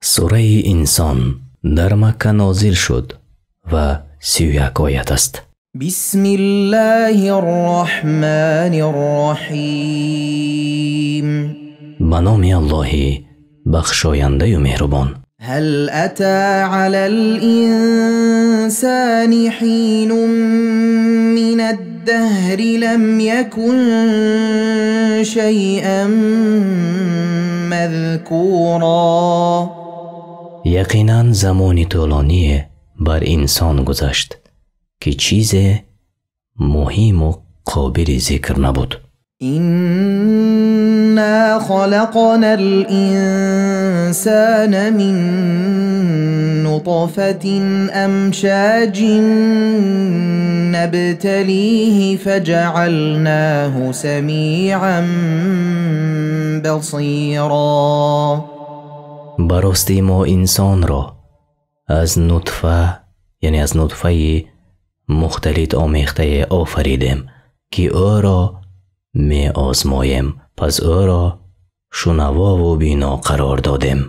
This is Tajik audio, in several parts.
Сураи Инсон дар Макка нозил шуд ва 31 оят аст. Бисмиллаҳир-раҳмонир-раҳим. Ба номи Аллоҳи бахшояндаю меҳрубон. Ҳал ата алал-инсони ҳинун минад-даҳри лам якун шайан мазкура. Яқинан замони тӯлоние бар инсон гузашт, ки чизе муҳиму қобили зикр набуд. Инна халақнал-инсана мин нутфатин амшаҷин набталиҳи фаҷаълнаҳу самиан басира. Ба ростӣ мо инсонро аз нутфа, яъне аз нутфаи мухталит омехтае офаридем, ки ӯро меозмоем, пас ӯро шунавову бино қарор додем.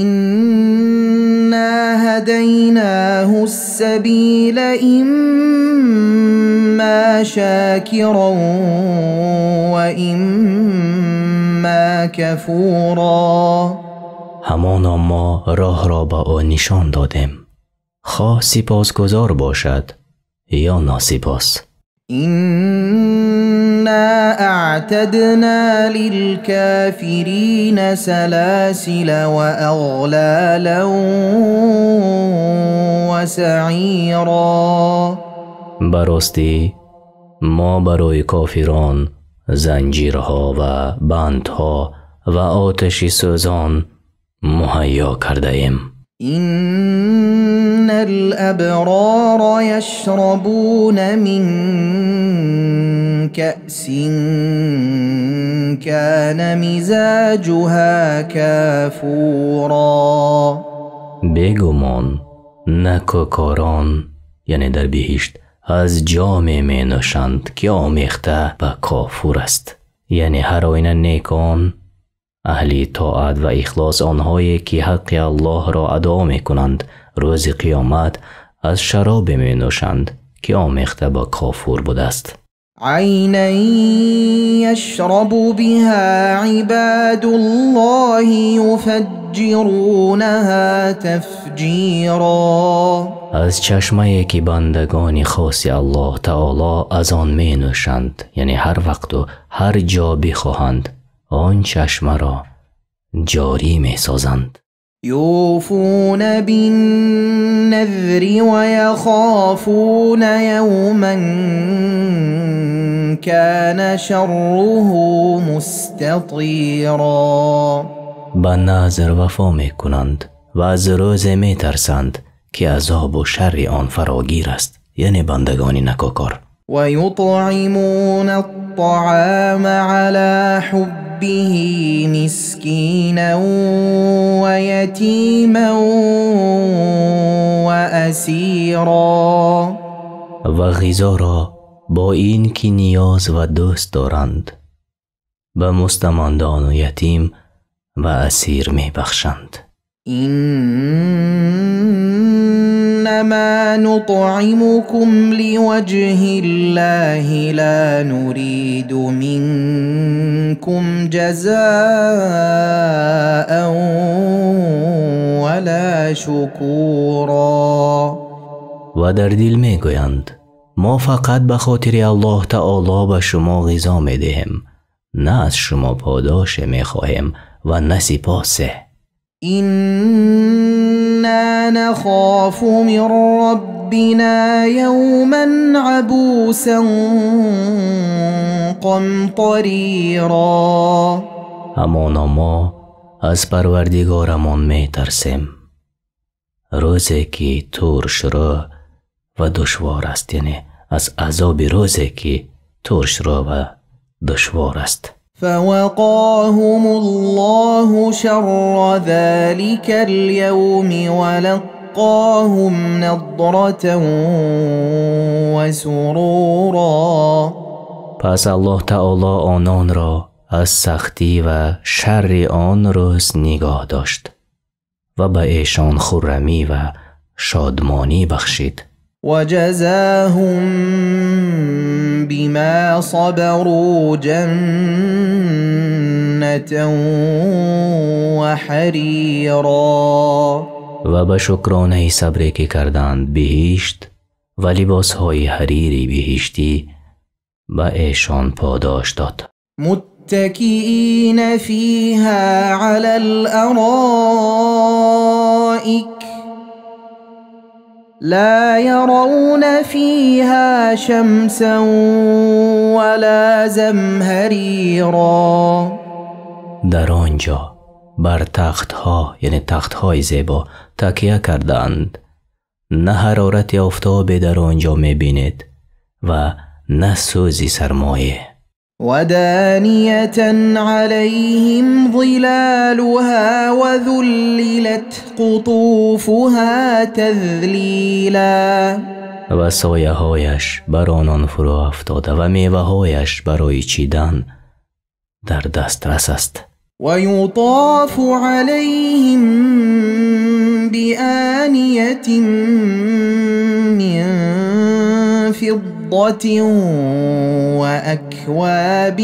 Инна ҳадайнаҳус-сабила имма шокиран ва имма кафура. Ҳамоно мо роҳро ба ӯ нишон додем, хоҳ сипосгузор бошад ё носипос. Инна аътадна лилкофирина салосила ва ағлолан ва саъира. Ба ростӣ мо барои кофирон занҷирҳо ва бандҳо ва оташи сӯзон муҳайё кардаем. Иннал аброра яшрабуна мин каъсин кана мизоҷуҳа кофура. Бегумон накӯкорон, яъне дар биҳишт, аз ҷоме менӯшанд, ки омехта ба кофур аст. Яъне ҳар оина некон, аҳли тоат ва ихлос, онҳое ки ҳаққи Аллоҳро адо мекунанд, рӯзи қиёмат аз шаробе менӯшанд, ки омехта ба кофур будааст. Айнан яшрабу биҳа ибодуллоҳи юфаҷҷирунаҳа тафҷира. Аз чашмае ки бандагони хоси Аллоҳ таоло аз он менӯшанд, яъне ҳар вақту ҳар ҷо бихоҳанд, он чашмаро ҷорӣ месозанд. Юфуна бинназри ва яхофуна явман кана шарруҳу мустатира. Ба назр вафо мекунанд ва аз рӯзе метарсанд, ки азобу шарри он фарогир аст, яъне бандагони накокор. Ва ютъимуна ат-таъама ала ҳуббиҳи мискинан ва ятиман ва асира. Ва ғизоро бо ин ки ниёз ва дӯст доранд, ба мустамандону ятим ва асир мебахшанд. Иннамо нутъимукум ливаҷҳиллаҳи ла нуриду минкум ҷазоан ва ла шукура. Ва дар дил мегӯянд: мо фақат ба хотири Аллоҳ таоло ба шумо ғизо медиҳем, на аз шумо подоше мехоҳем ва на сипосе. Инна нахофу мин роббина явман абусан қамтарира. Ҳамоно мо аз Парвардигорамон метарсем, рӯзе ки туршрӯ ва душвор аст, яъне аз азоби рӯзе ки туршрӯ ва душвор аст. فوقاهم الله شر ذلك اليوم ولقاهم نضرة وسرورا. Пас Аллоҳ таоло ононро аз сахтӣ ва шарри он рӯз нигоҳ дошт ва ба эшон хуррамӣ ва шодмонӣ бахшид. وجزاهم بما صبروا جنة وحريرا. Ва ба шукронаи сабре ки карданд биҳишт ва либосҳои ҳарири биҳиштӣ ба эшон подош дод. متكئين فيها على الأرائك لا يرون فيها شمسا ولا زمهريرا. Дар он ҷо бар тахтҳо, яъне тахтҳои зебо, такя карданд. На ҳарорати офтобе дар он ҷо мебинед ва на сӯзи сармое. ودانية عليهم ظلالها وذللت قطوفها تذليلا. Ва сояҳояш бар онон фурӯ афтода ва меваҳояш барои чидан дар дастрас аст. ويطاف عليهم بآنية من فضة وأكواب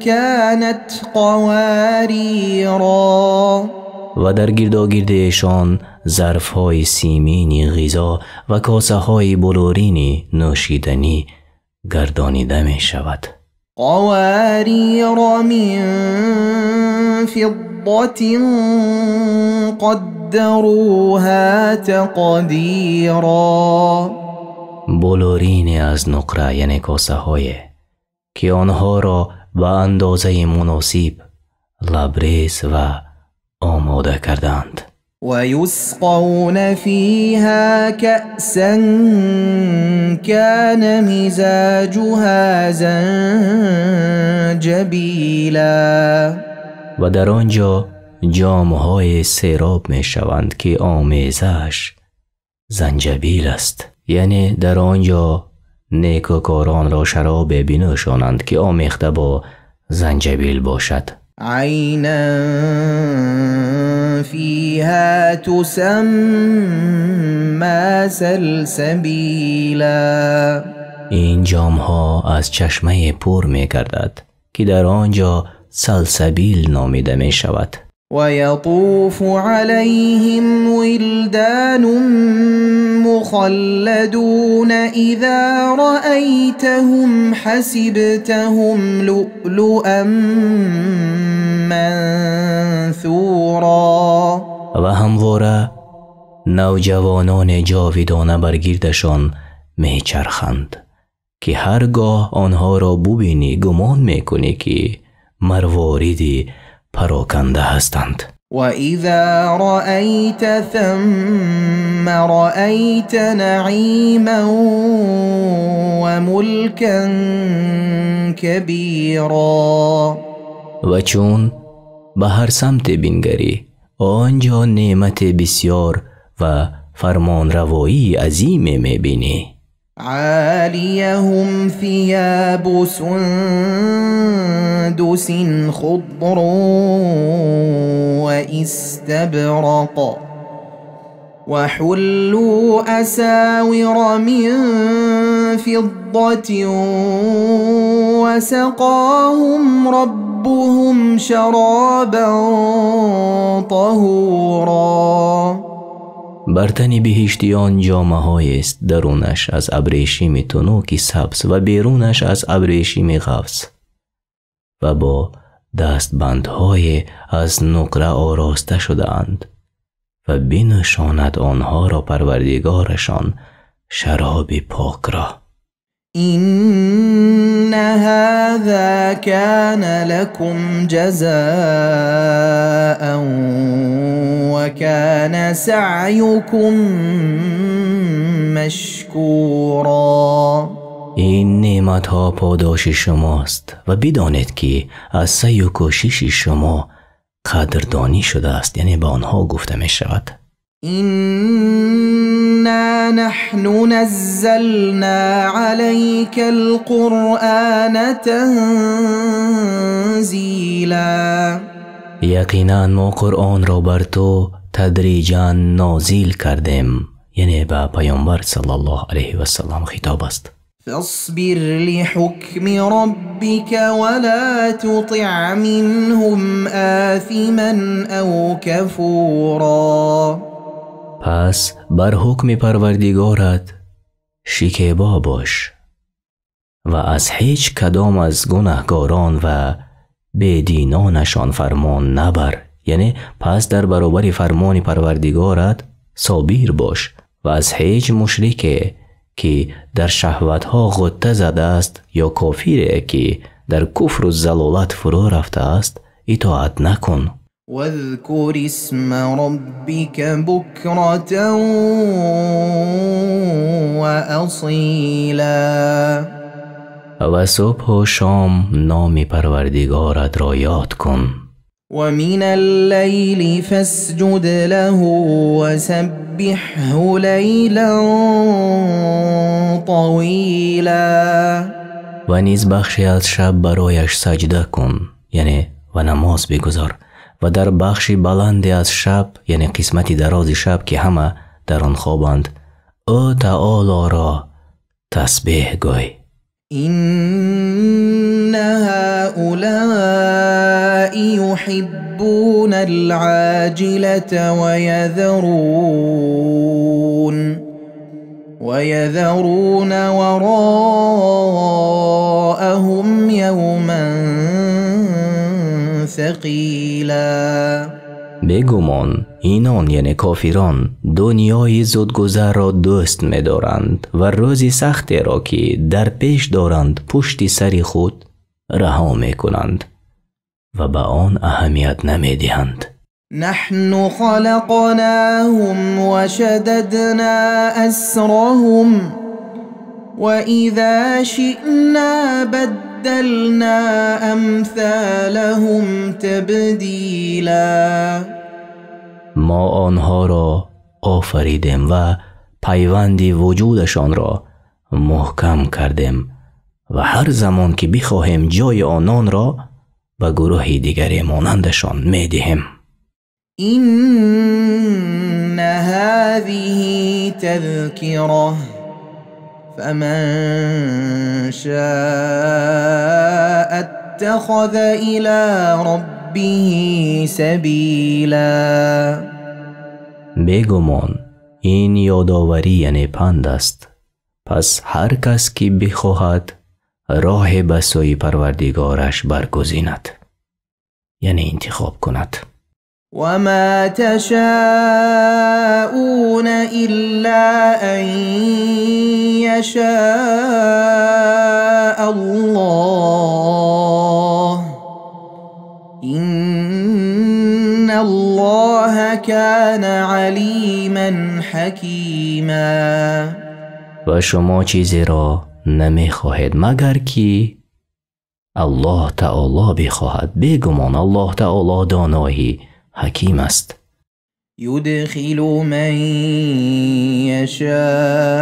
كانت قواريرا. Ва дар гирдогирди эшон зарфҳои симини ғизо ва косаҳои булурини нӯшиданӣ гардонида мешавад. قوارير من فضة قدروها تقديرا. Булурине аз нуқра, яъне косаҳое ки онҳоро ба андозаи муносиб лабрез ва омода карданд. ويسقون فيها كأسا كان مزاجها زنجبيلا. Ва дар он ҷо ҷомҳои сероб мешаванд ки омезааш занҷабил аст, яъне дар он ҷо некӯкоронро шаробе бинӯшонанд ки омехта бо занҷабил бошад. عينا فيها تسمى سلسبيلا. Ин ҷомҳо аз чашмае пур мегардад ки дар он ҷо салсабил номида мешавад. ويطوف عليهم ولدان مخلدون إذا رأيتهم حسبتهم لؤلؤا منثورا. Ва ҳамвора навҷавонони ҷовидона бар гирдашон мечарханд ки ҳар гоҳ онҳоро бубинӣ гумон мекунӣ ки марвориди пароканда ҳастанд. وإذا رأيت ثم رأيت نعيما وملكا كبيرا. Ва чун ба ҳар самте бингарӣ он ҷо неъмати бисёр ва фармонравоии азиме мебинӣ. عاليهم ثياب سندس خضر واستبرق وحلوا أساور من فضة وسقاهم ربهم شرابا طهورا. Бар тани биҳиштиён ҷомаҳоест дарунаш аз абрешими тунуки сабз ва берунаш аз абрешими ғафз ва бо дастбандҳое аз нуқра ороста шудаанд ва бинӯшонад онҳоро парвардигорашон шароби покро. إن هذا كان لكم جزاء وكان سعيكم مشكورا. Ин неъматҳо подоши шумост ва бидонед ки аз саъю кӯшиши шумо қадрдонӣ шудааст, яъне ба онҳо гуфта мешавад. إنا نحن نزلنا عليك القرآن تنزيلا. Яқинан мо Қуръонро бар ту тадриҷан нозил кардем, яъне ба паёмбар саллаллоҳу алайҳи васаллам хитоб аст. فاصبر لحكم ربك ولا تطع منهم آثما أو كفورا. Пас бар ҳукми Парвардигорат шикебо бош ва аз ҳеҷ кадом аз гунаҳгорон ва бединонашон фармон набар. Яъне пас дар баробари фармони Парвардигорат собир бош ва аз ҳеҷ мушрике ки дар шаҳватҳо ғутта задааст ё кофире ки дар куфру залолат фурӯ рафтааст итоат накун. واذكر اسم ربك بكرة وأصيلا. Ва субҳу шом номи Парвардигоратро ёд кун. ومن الليل فاسجد له وسبحه ليلا طويلا. Ва низ бахше аз шаб барояш саҷда кун, яъне ва намоз бигузор, ва дар бахши баланде аз шаб, яъне қисмати дарози шаб ки ҳама дар он хобанд, ӯ таолоро тасбеҳ гӯй. إن هؤلاء يحبون العاجلة ويذرون وراءهم يوما ثقيلا. Бегумон инон, яъне кофирон, дунёи зудгузарро дӯст медоранд ва рӯзи сахтеро ки дар пеш доранд пушти сари худ раҳо мекунанд ва ба он аҳамият намедиҳанд. نحن خلقناهم وشددنا أسرهم وإذا شئنا بدلنا أمثالهم تبديلا. Мо онҳоро офаридем ва пайванди вуҷудашонро муҳкам кардем ва ҳар замон ки бихоҳем ҷои ононро ба гурӯҳи дигаре монандашон медиҳем. إن هذه تذكرة فمن شاء اتخذ إلى ربه سبيلا. Бегумон ин ёдоварӣ, яъне панд аст. Пас ҳар кас ки бихоҳад роҳе ба сӯи Парвардигораш баргузинад, яъне интихоб кунад. وما تشاءون إلا أن يشاء الله إن الله كان عليما حكيما. Ва шумо чизеро намехоҳед магар ки Аллоҳ таоло бихоҳад. Бегумон Аллоҳ таоло донои ҳаким аст. يدخل من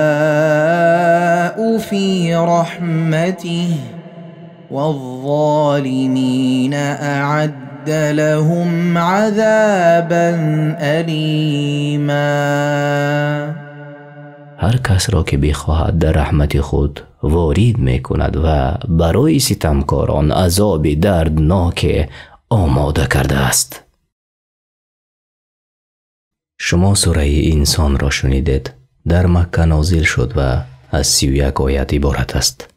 يشاء في رحمته والظالمين أعد لهم عذابا أليما. Ҳар касро ки бихоҳад дар раҳмати худ ворид мекунад ва барои ситамкорон азоби дардноке омода кардааст. Шумо сураи Инсонро шунидед. Дар Макка нозил шуд ва аз 31 оят иборат аст.